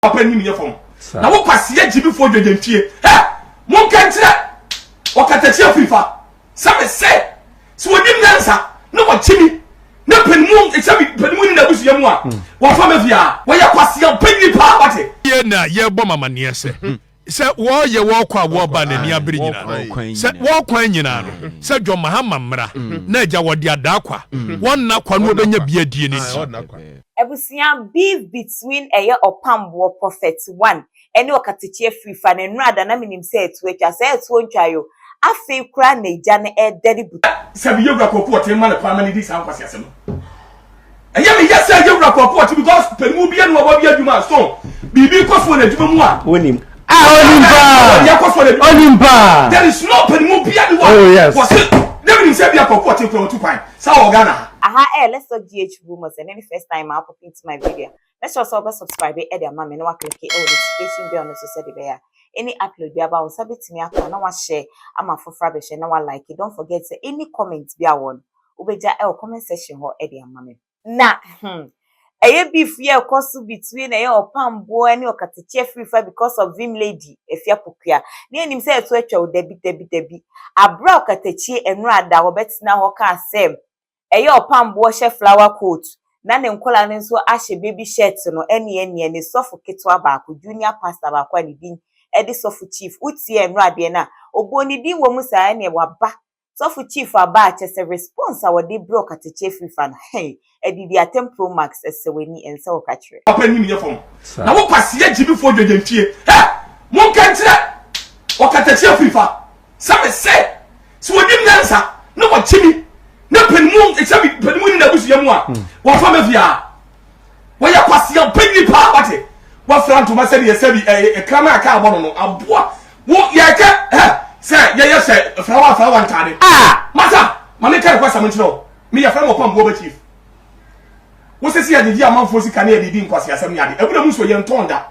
Papa nim yɛ fam na wo kwaseɛ gyimifoɔ dwagyantwie hɛ monka nkyerɛ ɔkatakyie afirifa sɛ me sɛ sɛ wɔnim nyansa na wɔkye mi na panimu sɛ panimu ni n'abusua mu a wɔfa ma fie a wɔyɛ kwaseɛ panyin paa wate. Yɛ na yɛbɔ mo amaneɛ sɛ sɛ wɔyɛ wɔkɔ a wɔba n'ani abere nyinaa no sɛ wɔkwan nyinaa no sɛ John Mahama mmra na agya wɔde adaa kwa wɔnna kwa no wɔbɛnya bi adie no nti. Abusua beef between ɛyɛ ɔpamboɔ prophet one ɛne ɔkatakyi afirifa no nnora da na menim sɛ ɛtoɔ atwa saa ɛtoɔ ntwaeɛ o afei koraa na egya no ɛredɛre butu. Sɛ me yɛwura kwaku ɔte mma no kwan ma no di saa nkwaseasɛm no ɛyɛ me yɛ sɛ yɛwura kwaku ɔte because panimu bi anu ɔbɔ bi adwuma a so biribi kɔ so wɔ n'adwuma mu a Onim. Ah, onim paa. Deɛ kɔ so wɔ n'adwuma Onim paa. There is no panimu bi anu a Oh, yes. wɔse na menim sɛ bia kwaku ɔte kura ɔtu kwan saa wɔ Ghana ha. Aha ɛyɛ let's talk GH rumors ɛnɛ ne first time a wo pop into my video a mɛsrɛ wo sɛ wobɛ subscribe de ama me na wa click ɛwɔ notification bell no so sɛdeɛ ɛbɛyɛ a any upload bi aba a wo nsa bɛtumi aka na wa share ama afoforɔ abɛhwɛ na wa like. Don't forget sɛ any comment bi a wɔ no wobɛgya ɛwɔ comment section hɔ de ama me. Na hmm ɛyɛ beef yi a ɛkɔ so between ɛyɛ ɔpamboɔ ne ɔkatakyie afirifa because of Vim Lady Afia Pokuaa. Ne yɛnim sɛ ɛto atwa o dabi dabi dabi. Aberɛ a ɔkatakyie nnora da wɔbɛtena hɔ kaa sɛ ɛyɛ ɔpamboɔ hyɛ flower coat na ne nkwadaa no nso ahyɛ baby shirt no ɛne ɛneɛ ne sɔfo ketewa baako junior pastor baako a ne din ɛde sɔfo chief wotie nnora deɛ no a ɔbɔ ne din wɔ mu saa ɛneɛ waba sɔfo chief aba a kyɛ sɛ response a wɔde brɛ ɔkatakyie afirifa no hey ɛdidi atɛm pro max ɛsɛ w'ani ɛnsɛ wo ka kyerɛ. Papa nim yɛ fam na wo kwaseɛ gyimifoɔ dwagyantwie hɛ monka nkyerɛ ɔkatakyie afirifa sɛ me sɛ sɛ wɔnim nyansa na wɔkye mi na panimu sɛ panimu ni n'abusua mu a wɔfa ma fie a wɔyɛ kwaseɛ panyin paa wate wɔafra ntoma sɛdeɛ sɛbi ɛɛ kraman aka abɔ no no aboa wo yɛkɛ hɛ sɛ yɛyɛ sɛ frawa frawa ntaade masa ma meka ne kwasɛm nkyerɛ wo meyɛ frɛ mɔ pamboɔ bɛ chief wo sɛ sɛ yɛgyegye amanfoɔ sika ne yɛde di nkwaseasɛm ne ade abura mu nsuo yɛntɔn da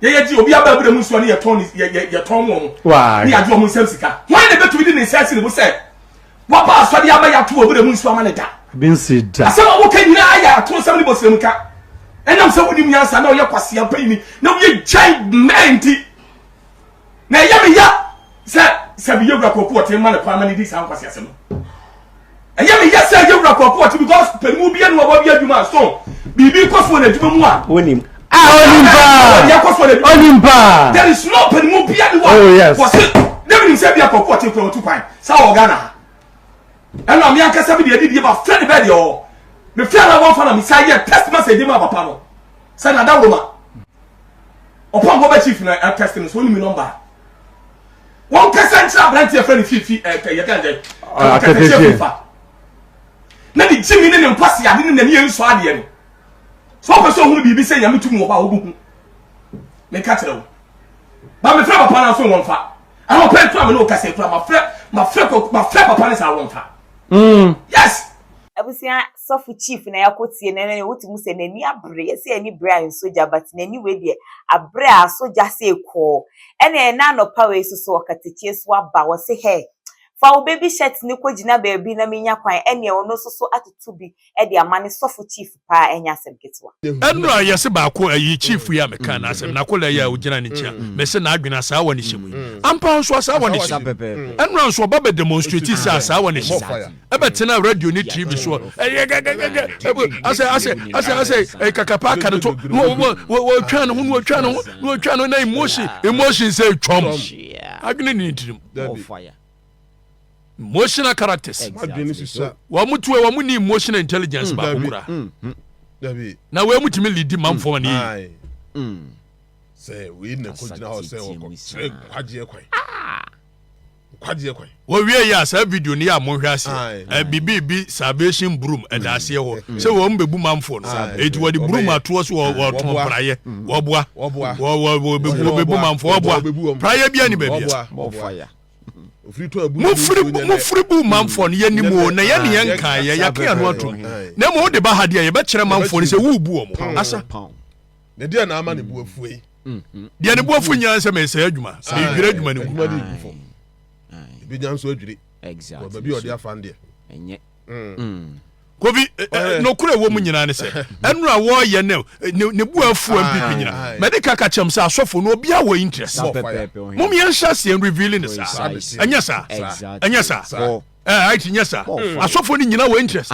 yɛyɛ gye obi aba abura mu nsuo ne yɛtɔn yɛtɔn mu ɔmo ne yɛagye ɔmo nsɛm sika hwan na ebɛtumi de ne nsa asi ne bo sɛ waba asɔre ama yɛato abura mu nsuo ama ne da Binsi da. Asɛm a woka nyinaa yɛ atoro nsɛm ne bɔsrɛ mu ka. Ɛnam sɛ wonim nyansa na woyɛ kwasea panyini na woyɛ gyan mmɛn nti. Na ɛyɛ me ya sɛ sɛ meyɛ wura kwaku ɔte ma ne kwan ma ne di saa nkwaseasɛm no. Ɛyɛ me ya sɛ yɛ wura kwaku ɔte because panimu bi anu ɔbɔ bi adwuma so biribi kɔ so wɔ n'adwuma mu a. Onim. Ah, onim paa. Deɛ kɔ so wɔ n'adwuma. Onim paa. There is no panimu bi anu a. Oh yes. Wɔse ne menim sɛ bia kwaku ɔte kura ɔtu kwan saa wɔ Ghana ha. Ɛna me ankasa me deɛ adidie ma frɛ ne bɛɛ deɛ ɔwɔ me frɛ na wɔmfa na me sa yɛ text message ma papa no sɛ na dawuro ma ɔpɔn bɔ bɛ chief na text no so ɔni mi nɔmba wɔn kasa nkyerɛ aberanteɛ frɛ ne fifi ɛɛ yɛ kan sɛ ɔkɛtɛkyɛ fifa na ne gyimi ne ne nkwasi ade ne n'ani yɛ nsɔ adeɛ no so ɔpɛ sɛ ɔhunu biribi sɛ nyame tumi wɔ hɔ a ɔbɛhu meka kyerɛ wo ba mefrɛ papa no so wɔmfa Anɔpa yi kura me ne wo kasa yi kura mafrɛ mafrɛ kɔ mafrɛ papa ne saa wɔmfa. Mm. Yes. Abusua sɔfo chief na yɛakɔ tie no ɛnɛ wote mu sɛ n'ani abere yɛsɛ ani bere a nsɔ gya but n'ani wei deɛ abere a asɔ gya sɛ kɔɔ ɛna ɛna anɔpa wei so so ɔkatakyie so aba wɔse hɛ fa wo baby shirt ne kɔ gyina baabi na menya kwan ɛneɛ ɔno nso so atoto bi de ama ne sɔfo chief paa ɛnyɛ asɛm ketewa. Ɛnora yɛse baako ayi chief yi a meka n'asɛm n'akola yi a ogyina ne nkyɛn a mese n'adwene asaawa ne hyɛ mu yi ampa nso asaawa ne hyɛ mu ɛnora nso ɔba bɛ demonstrate sɛ asaawa ne hyɛ mu ɛbɛtena radio ne tv so ɛyɛ gɛgɛgɛgɛ asɛ asɛ asɛ asɛ ɛyɛ kakapa aka ne to na wɔtwa ne ho na wɔtwa ne ho na wɔtwa ne ho na emotion emotion sɛ twam adwene ne tirim. Emotional characters. Wɔn mu tuo wɔn ni emotional intelligence mm. baako kura. Mm, mm, na wɔn mu tumi lead manfoɔ ne yi. Sɛ wei na kɔ gyina hɔ sɛ wɔkɔ kyerɛ nkwagyeɛ kwan. Ah. Nkwagyeɛ kwan. Wɔwie yɛ a saa video no yɛ a monhwɛ aseɛ. Ɛ bibi bi salvation broom ɛda aseɛ hɔ sɛ wɔn bɛbu manfoɔ no. Eti wɔde broom atoɔ so wɔ wɔtɔn praeɛ wɔboa wɔ wɔ wɔbɛbu manfoɔ wɔboa praeɛ bi ani baabi a. Mofiri bu manfoɔ no yɛnim o na yɛne yɛn nkaeɛ yɛaka yɛn ano atom na mmom wode ba ha deɛ yɛbɛkyerɛ manfoɔ no sɛ worebu wɔn asa. Na deɛ na ama ne bu afu yi. Deɛ ne bu afu nyinaa sɛ mesɛe adwuma medwiri adwuma no gu. Ebi nya nso adwiri. Baabi a ɔde afa no deɛ. Kofi, nokorɛ ɛwɔ mu nyinaa ne sɛ ɛno a wɔyɛ no ne bu afu NPP nyina. Mɛde ka ka kyɛm sɛ asɔfo no obiara wɔ interest. Mom yɛnhyɛ aseɛ revealing ne saa. Ɛnyɛ saa. Ɛnyɛ saa. Ɛɛ IT nyɛ saa. Asɔfo no nyinaa wɔ interest.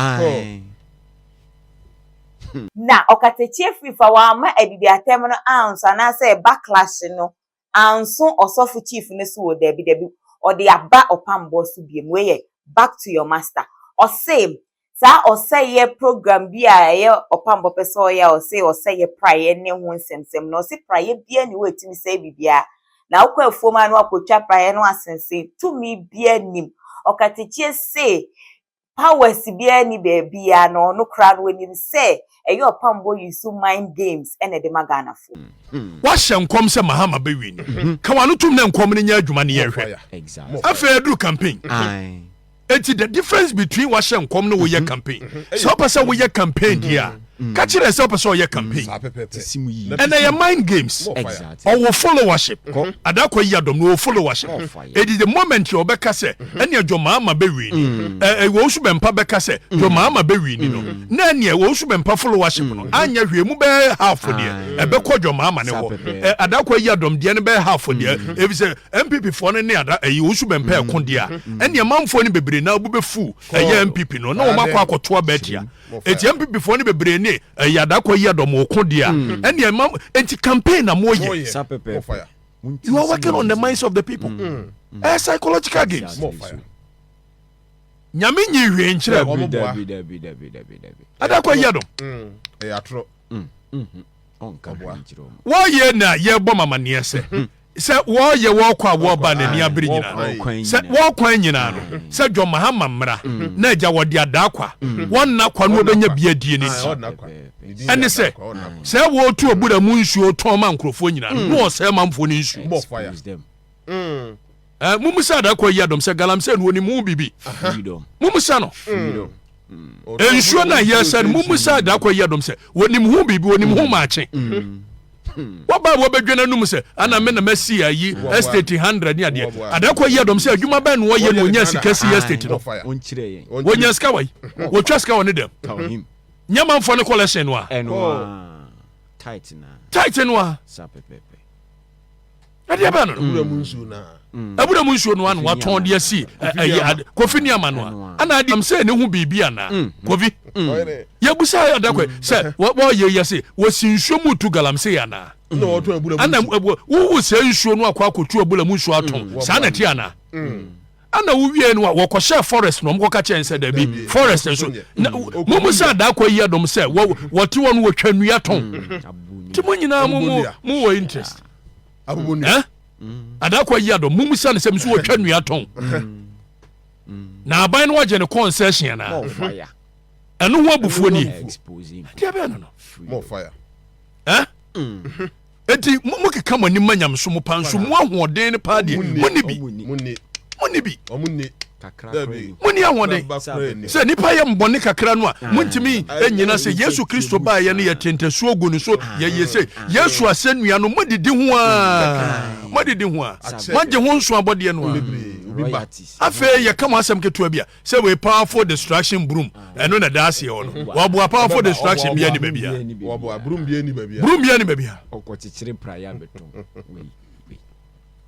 Na ɔkatakyie firi fa wamma abibiatɛm no anso anaasɛ backlash no anso ɔsɔfo chief no so wɔ dabi dabi ɔde aba ɔpamboɔ so biom wei yɛ back to your master ɔse saa ɔsɛeɛ program bi a ɛyɛ ɔpambɔ pɛ sɛ ɔyɛ a ɔse ɔsɛeɛ praeɛ ne ho nsɛmsɛm na ɔse praeɛ biara ni hɔ a ɛtumi sɛe biribiara na wokɔ afuom a na wakɔtwa praeɛ no asensen tumi biara nim ɔkatakyie se powers biara ni baabiara na ɔno koraa no onim sɛ ɛyɛ ɔpambɔ use mind games ɛna ɛde ma Ghanafoɔ. Wahyɛ nkɔm sɛ Mahama bɛ win. Ka wano tom na nkɔm no nyɛ adwuma ne yɛnhwɛ. Afei aduru campaign. Enti the difference between wahyɛ nkɔm ne woyɛ campaign. Sɛ wopɛ sɛ woyɛ campaign deɛ a, ka kyerɛ sɛ wopɛ sɛ ɔyɛ campaign. Ɛnɛ yɛ mind games. Ɔwɔ followership. Adakɔ yi adɔm no ɔwɔ followership. Edi the moment yɛ ɔbɛka sɛ ɛnea John Mahama bɛ win. Ɛɛ wɔn bɛmpa bɛka sɛ John Mahama bɛ win no. Na ɛnea wɔn bɛmpa followership no anyɛ hwee mu bɛyɛ half deɛ ɛbɛkɔ John Mahama ne hɔ. Ɛ Adakɔ yi adɔm deɛ no bɛyɛ half deɛ ebi sɛ NPP foɔ no ne ada ɛyi wɔn bɛmpa ɛko deɛ a ɛnea manfoɔ no bebree na ɔbo bɛfu ɛyɛ NPP no na wɔn akɔ akɔto abɛɛtia. Eti NPP foɔ no bebree ne ɛyɛ Adakɔ yi adɔm ɔko deɛ a ɛnea ma eti campaign na mo yɛ. You are working on the minds of the people. Psychological games. Nyame nyi hwee nkyerɛ. Adakɔ yi adɔm. Wɔyɛ na yɛbɔ mamaneɛ sɛ sɛ wɔyɛ wɔkɔ a wɔba n'ani abere nyinaa no sɛ wɔkwan nyinaa no sɛ John Mahama mmra na agya wɔde adaa kwa wɔnna kwa no wɔbɛnya bi adie ne ti ɛne sɛ sɛ wɔtu abura mu nsuo tɔn ma nkurɔfoɔ nyinaa no na wɔsɛe manfoɔ no nsuo. Mumusa adakɔ yi adɔm sɛ galamsey no wɔnim ho biribi. Mumusa no nsuo no a yɛsɛ no mumusa adakɔ yi adɔm sɛ wɔnim ho biribi, wɔnim ho maakye. Wɔba wɔbɛdwa n'anum sɛ ana me na masi ayi estate 100 ne adeɛ. Adakɔ yi adɔm sɛ adwuma bɛn na wɔyɛ na wɔnya sika si estate no. Wɔnya sika wɔ yi, wɔtwa sika wɔ ne dɛm. Nyɛ manfoɔ ne collection no a. Tight no a. Ɛdeɛ bɛn no no. Abura mu nsuo no a na watɔn de asi ɛyɛ kofi ne ama no a ana adi sɛ ne ho biribi ana kofi yɛbusa adakɔ sɛ wɔyɛ yɛ se wɔsi nsuo mu tu galamsey ana ana wowu sɛ nsuo no akɔ akɔtu abura mu nsuo atɔn saa na ɛte ana ana wowie no a wɔkɔhyɛ forest na ɔmkɔka kyɛn sɛ dabi forest nso mumu sɛ adakɔ yi adɔm sɛ wɔte hɔ no wɔtwa nnua tɔn nti mo nyinaa mo mo wɔ interest adakɔ yi adɔm mumu sɛ ne sɛ nso wɔtwa nnua tɔn na aban no wagye ne concession anaa ɛno ho abufuo nie deɛ bɛn no no eti mo keka mo anim ma nyameso mo pa nso mo ahoɔden no paa deɛ mo ni bi mo ni bi mo ni ahoɔden sɛ nipa yɛ mbɔne kakra no a montumi nyina sɛ Yesu Kristo baeɛ no yɛ tentasuo gu no so yɛyɛ sɛ Yesu asɛnnua no modidi ho a modidi ho a moagye ho nso abɔdeɛ no a afei yɛka mo asɛm ketewa bi a sɛ wei powerful distraction broom ɛno na ɛda aseɛ hɔ no wɔboa powerful distraction bia ni baabi a broom bia ni baabi a broom bia ni baabi a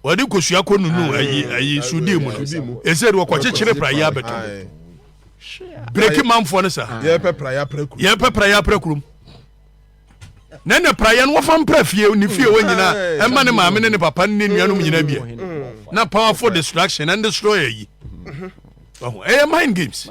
wɔde kosua kɔ nunu ayi ayi sudi mu no ɛsɛ de wɔkɔkyekyere praeɛ abɛtɔn breki manfoɔ no saa yɛpɛ praeɛ apra kurom yɛpɛ praeɛ apra kurom na ɛna praeɛ no wɔfa mpra fie ne fie hɔ nyinaa ɛma ne maame ne ne papa ne ne nuanom nyinaa bia na powerful distraction and destroy ayi ɛyɛ mind games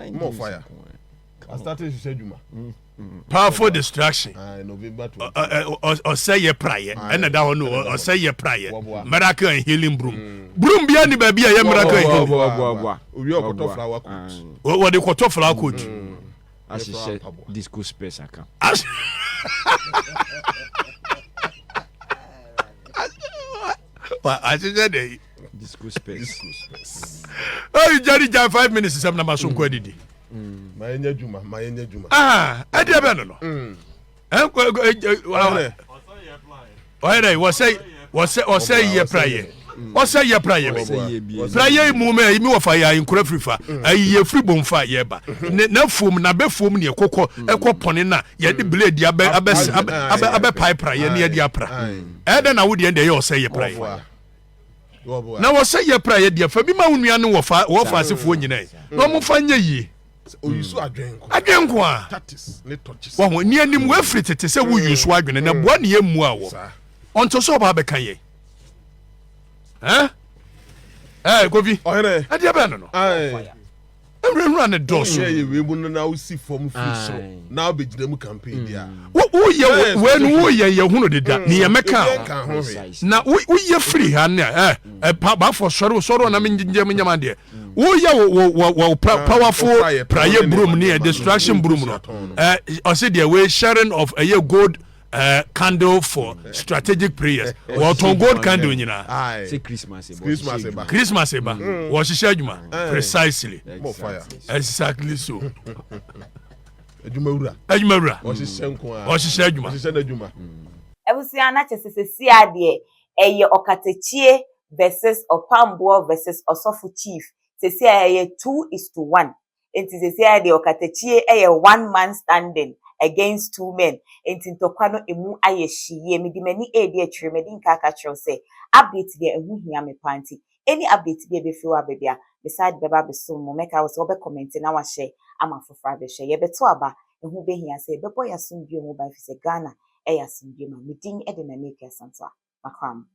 powerful distraction ɔsɛ yɛ praeɛ ɛna da hɔ no ɔsɛ yɛ praeɛ miracle and healing broom broom bia ni baabi a yɛ miracle and healing wɔde kɔtɔ flower coat ahyehyɛ disco space aka ahyehyɛ dɛ yi disco space oyi jari gya 5 minutes sɛm na ma so nkɔ adidi ma yɛnyɛ adwuma ma yɛnyɛ adwuma ɛdeɛ bɛn no no ɔyɛ dɛ wɔsɛ wɔsɛ ɔsɛ yɛ praeɛ. Ɔsɛ yɛ pra yɛ bɛ. Pra yɛ mu mɛ mi wɔfa yɛ ayinkura firi fa. Ayi yɛ firi bom fa yɛ ba. Ne na fuom na bɛ fuom ne ɛkɔkɔ ɛkɔ pɔne na yɛ de blade abɛ abɛ abɛ abɛ pae pra yɛ ne yɛ de apra. Ɛdɛ na wo deɛ deɛ yɛ ɔsɛ yɛ pra yɛ. Na wɔsɛ yɛ pra yɛ deɛ fa bi ma wo nua ne wɔfa wɔfa asefoɔ nyinaa na wɔn fa nyɛ yie. Adwen nko a. Wɔho ni anim wɔafiri tete sɛ wo yusu adwene na boa ne yɛ mmu a wɔ. Ɔnto sɛ ɔba abɛka yɛn. Eh? Eh, Kofi. Ɔhene. Ɛdeɛ bɛn no no. Nwurawura ne dɔɔso. Yɛ yɛ wei mu no na wosi fam firi soro na wobɛgyina mu campaign di a. Woyɛ wei no woyɛ yɛ hunu deda ne yɛ mɛka ho. Na woyɛ firi ha ne ɛ ɛ baafo sɔre sɔre na mengyɛ menyɛ ma deɛ. Woyɛ wo wo wo powerful prayer broom ne distraction broom no. Ɛ ɔse deɛ wei sharing of ɛyɛ gold candle for strategic prayers wɔtɔn gold candle nyinaa sɛ christmas ɛba christmas ɛba wɔhyehyɛ adwuma precisely exactly so adwumawura adwumawura ɔhyehyɛ nko a ɔhyehyɛ adwuma ɔhyehyɛ n'adwuma Abusua na kyɛ sɛ sɛsi adeɛ ɛyɛ ɔkatakyie versus ɔpamboɔ versus ɔsɔfo chief. Sɛsi a ɛyɛ 2 is to 1. Nti sɛsi a deɛ ɔkatakyie ɛyɛ one man standing against two men. Nti ntɔkwa no emu ayɛ hye yie. Mede m'ani edi akyire, mede nka aka kyerɛw sɛ update deɛ ɛho hia me paa, nti any update bi a ebɛfiri hɔ aba bi a beside bɛba abɛso mu, mɛka wɔ sɛ wɔbɛ comment na wahyɛ ama foforɔ abɛhwɛ. Yɛbɛto aba, ɛho behia sɛ yɛbɛbɔ yɛ asomdue ho ban, fi sɛ Ghana ɛyɛ asomdue ma. Me din ɛde Nana Akua Santoa makram.